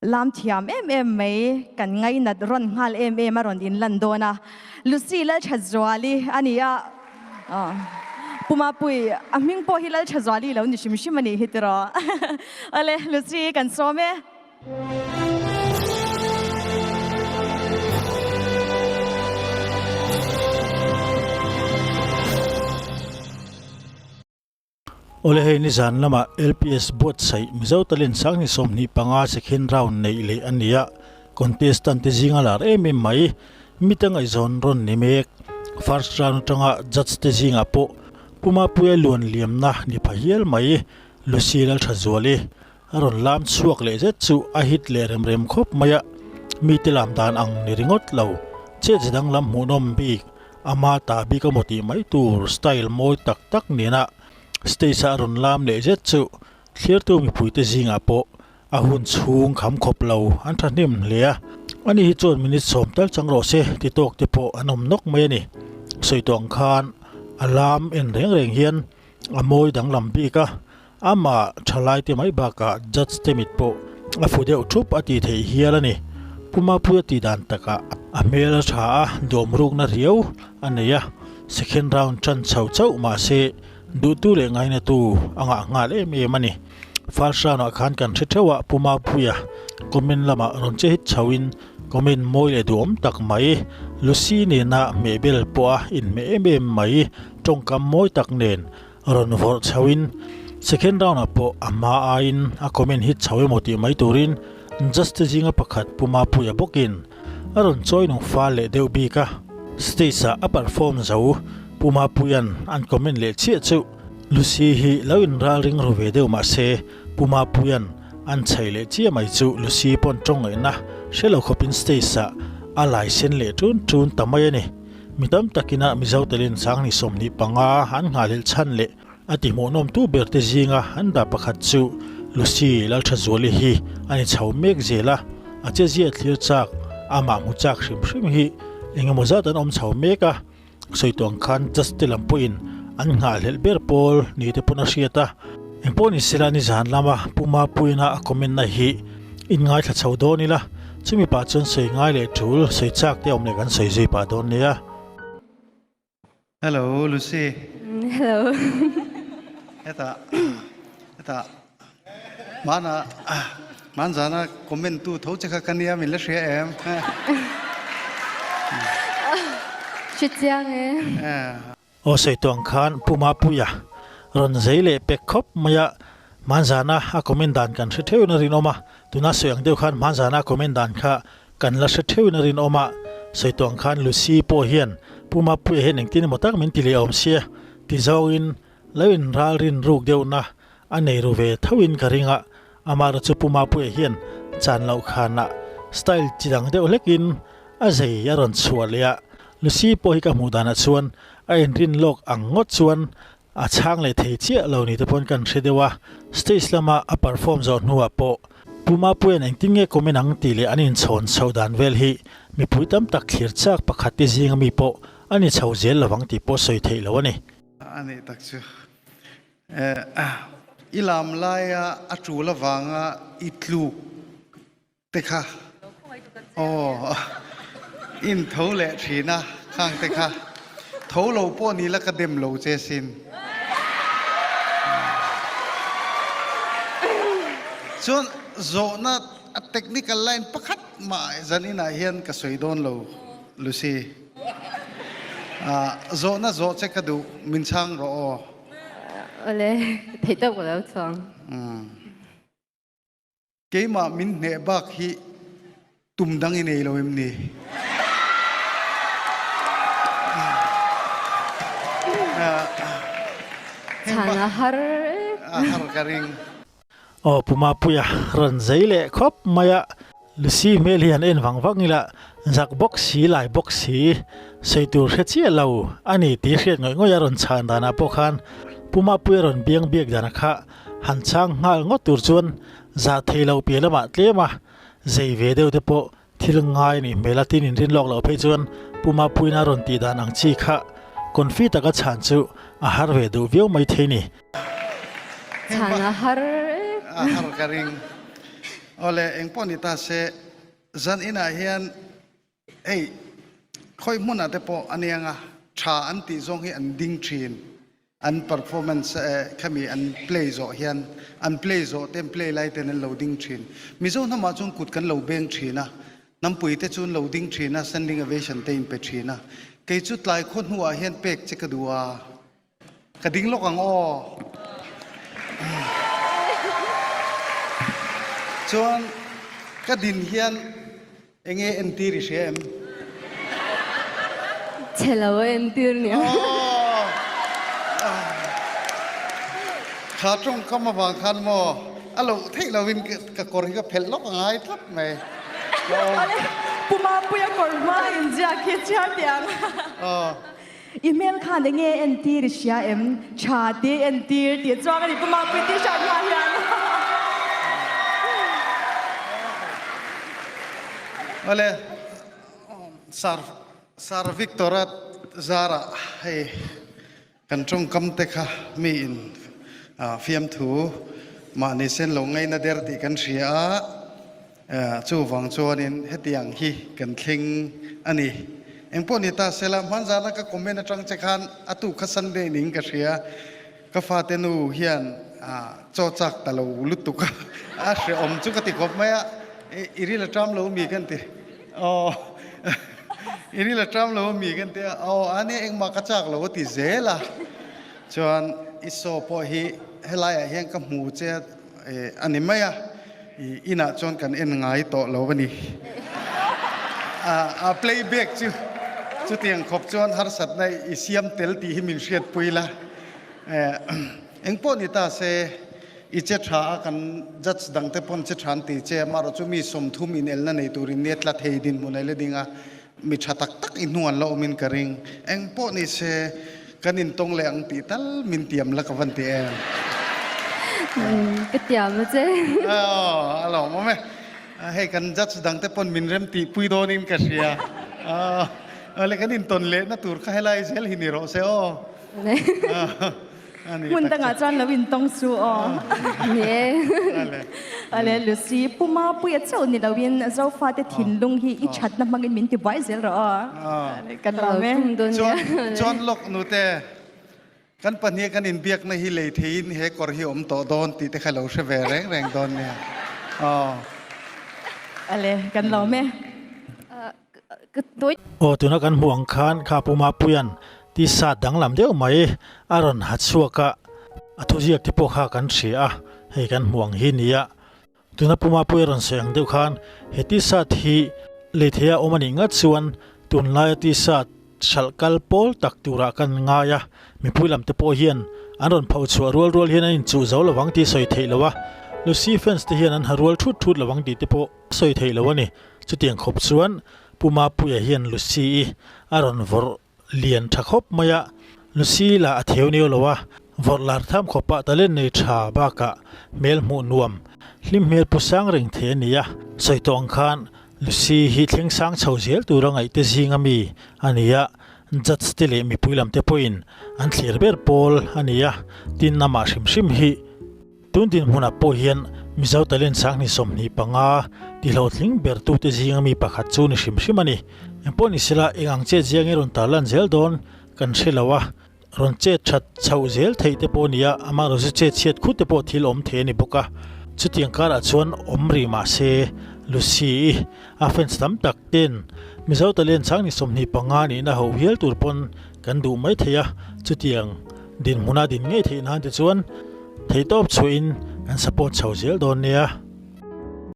Lam thiam em em mai kan ngainat rawn nghal em em a rawn inlan dawn a, Lucy Lalthazuali a ni a, Pu Mapui a hming pawh hi Lalthazuali lo ni hrim hrim a nih hi tiraw. Awle Lucy kan sawm e. Awle hei nizan lama LPS buatsaih Mizo Talent Sangni 25 second round neih leh a ni a, contestant te zinga lar em em mai mite ngaihzawn rawn ni mek. First round atanga judge te zingah pawh Pumapuia luan liamna ni pha hial mai Lucy Lalthazuali a rawn lam chhuak leh zet chu a hit leh rem rem khawp mai a, mite lam dan ang ni ringawt lo, chet danglam hmuhnawm bik. Ama ta bik a maw tih mai tur style mawi tak tak nena stage a rawn lam leh zet chu thlirtu mipuite zingah pawh a hun chhung kham khawp lo an thahnem hle a. Ani hi chuan minute sawm tal chang rawh se ti tawk te pawh an awm nawk mai a ni. Sawi tawh ang khan a lam en reng reng hian a mawi danglam bik a, amah thalai te mai bakah judge te mit pawh a fu deuh thup a tih theih hial a ni. Pu Mapuia tih dan takah a hmel a tha a, dawm rukna riau a nei a, second round tan chho chauh mahse duhtu leh ngainatu a ngah nghal em em a ni. First round ah khan kan hre theuh a, Pu Mapuia comment lamah rawn che hit chhoin comment mawi leh duhawm tak mai, Lucy nena hmehbel pawh a inhmeh em em mai, tawngkam mawi tak nen rawn vawrh chhoin second round ah pawh a hma aiin a comment hit chho emaw tih mai turin judge te zinga pakhat Pu Mapuia bawkin a rawn chawi nung fal leh deuh bik a. Stage ah a perform zo Pu Mapuia'n an comment leh chiah chu Lucy hi lo inral ring ru ve deuh mah se Pu Mapuia'n an chhei leh chiah mai chu Lucy pawn tawng ngaihna hre lo khawpin stage ah a lai sen leh tun tun ta mai a ni. Mi tam takina Mizo telin 25 an nghahlelh chhan leh a tihmuhnawm tu ber te zinga an dah pakhat chu Lucy Lalthazuali hi a ni chho mek zel a, a chezia thlir chak, amah hmu chak hrim hrim hi engemaw zat an awm chho mek a, sawi tawh ang khan judge te lam pawhin an nghahlelh ber pawl ni te pawn a hriat a. Engpawh ni sela nizan lama Pu Mapuina a comment na hi inngaithla chho dawn ila, chumi pah chuan sawi ngai leh tul, sawi chak te awm leh kan sawi zui pah dawn nia. Hello Lucy. Hello. Hetah hetah hmana hmanzana comment tu tho che kha ka nia min la hria em? Hre chiang e. Aw sawi tawh ang khan Pu Mapuia rawn zei leh pek khawp mai a, hmanzana a comment dan kan hre theuhin a rinawm a, tuna sawi ang deuh khan hmanzana a comment dan kha kan la hre theuhin a rinawm a, sawi tawh ang khan Lucy pawh hian Pu Mapuia hian engtin emaw tak min ti leh awm sia ti zawngin lo inral rin ruk deuhna a nei ru ve thoin ka ring a, amaherawhchu chu Pu Mapuia hian chan loh khanah style chi dang deuh hlekin a zei a rawn chhuah leh a, Lucy pawh hi ka hmuh danah chuan a inrin lawk ang ngawt chuan a chhang leh thei chiah lo ni te pawn kan hre deuh a, stage lama a perform zawh hnuah pawh Pu Mapuia'n engtin nge comment ang tih leh an inchhawn chhoh dan vel hi mipui tam tak thlir chak pakhat te zinga mi pawh a ni chho zel lovang tih pawh sawi theih lo a ni. A nih tak chu. I lam laia a tul avanga i tluk te kha aw in tho leh thin a khang te kha tho lo pawh ni la ka dem lo che sin. Chuan zawhna a technical line pakhat mah zaninah hian ka sawi dawn lo Lucy. Zawhna zawh che ka duh min chhang rawh aw. Awle theih tawk ka lo chuang. Keimah min hneh bak hi tum dang i nei lo em ni? Chhan a har A har ka ring. Aw Pu Mapuia rawn zei leh khawp mai a, Lucy hmel hi han en vang vang ila zak bawk si lai bawk si sawi tur hre chiah lo a ni tih hriat ngawih ngawih a rawn chhan danah pawh khan Pu Mapuia rawn biang biak danah kha Han chhang nghal ngawt tur chuan zah thei lo piah lamah tlem a, zei ve deuh te pawh thil ngai a nih hmel a tin inrin lawk loh phei chuan Pu Mapuina rawn tih dan ang chi kha confi taka chhan chu a har ve duh viau mai thei ni. Chhan a har A har ka ring. Awle engpawh ni ta se zan inah hian hei khawi hmunah te pawh a niang a, tha an tih zawng hi an ding thin. An performance khami an play zawh hian an play zawh te an play lai ten an lo ding thin. Mizo hnamah chuan kut kan lo beng thin a, hnampui te chu an lo ding thin a, standing ovation te in pe thin a. Kei chu tlai khaw hnuah hian pek che ka duh a. Ka ding lawk ang aw. Chuan ka din hian enge entir i hria em? Chhe lo a entir nia. Kha tawngkam avang khan maw a loh theih lovin ka kawr hi ka phelh lawk a ngai tlat mai. Pu Mapuia kawr hma inziak hi chhiar teh ang. I hmel khan enge entir i hria em? Tha te entir tih chuang a ni Pu Mapui t-shirt hma hian. Awle Sir Sir Victor-a zarah hei kan tawngkam te kha mi in fiamthu mahni sen lo ngaina der tih kan hria a. Chuvang chuanin hetiang hi kan thleng a ni. Engpawh ni ta sela, hmanzana ka comment atang che khan a tu kha Sunday ning ka hria. Ka fate nu hian chaw chak ta lo lutuk a, a hrehawm chu ka ti khawp mai a, i ril a ṭam lo mi kan ti. Aw, i ril a ṭam lo mi kan ti a, aw a nia engmah ka chak lo a ti zel a. Chuan i saw pawh hi helaiah hian ka hmu che a ni mai a. I inah chuan kan en ngai tawh lo a ni. A playback chu chutiang khawp chuan harsatna i siam tel tih hi min hriatpui la. Engpawh ni ta se, i che tha a, kan judge dangte pawn che tha an ti che, amaherawh chu mi 30 inelna nei turin nia tla thei dinhmun a la ding a, mi tha tak tak i hnuan la awmin ka ring. Engpawh ni se, kan intawng leh ang tih tal min tiam la ka van ti em? Ka tiam a che. Aw, a lawm awm e. Hei kan judge dang te pawn min rem tih pui dawnin ka hria. Aw, le kan intawn lehna tur kha helai zel hi ni rawh se aw. Hmun dangah chuan lo intawng su aw. Ale Lucy, Pu Mapuia chauh ni loin Zofate thinlung hi i thatna hmangin min ti buai zel rawh aw. Kan lawm e. Chuan lawk nute, kan pahnih kan inbiakna hi lei theiin he kawr hi awm tawh dawn tih te kha lo hre ve reng reng dawn nia. Ale, kan lawm e. Aw tuna kan hmuh ang khan kha Pu Mapuia'n tisa danglam deuh mai a rawn ha chhuak a, a thuziak te pawh kha kan hria a, hei kan hmuh ang hi nia. Tuna Pu Mapuia rawn sawi ang deuh khan he tisa hi lei theia awm a nih ngat chuan tunlaia tisa hralh kal pawl tak turah kan ngai a, mipui lam te pawh hian an rawn pho chhuah rual rual hian an inchuh zo lovang tih sawi theih lo a, Lucy fans te hian an ha rual thut thut lovang tih te pawh sawi theih lo a ni. Chutiang khawp chuan Pu Mapuia hian Lucy-i a rawn vawrh lian tha khawp mai a, Lucy lah a theu nio lo a, vawrh lar tham khawpah talent nei tha bakah hmel hmuh nuam, hlim hmel pu sang reng thei a ni a. Sawi tawh ang khan Lucy hi thleng sang chho zel tura ngaihte zinga mi a ni a, judge te leh mipui lamte pawhin an thlir ber pawl a ni a, tin amah hrim hrim hi. Tun dinhmunah pawh hian Mizo talent 25 tihlawhtling bertute zinga mi pakhat chu ni hrim hrim a ni. Engpawh ni sela eng ang chet ziang i rawn tarlan zel dawn kan hre lo a, rawn chet that chhoh zel theih te pawh a ni a, amaherawhchu chet chhiat khut te pawh thil awm thei a ni bawk a. Chutiang karah chuan awm rih mah se Lucy-i a fans tam tak ten Mizo talent 25 nihna hoh hial tur pawn kan duh mai thei a, chutiang dinhmuna din ngei theih nan te chuan theihtawp chhuahin kan support chho zel dawn nia.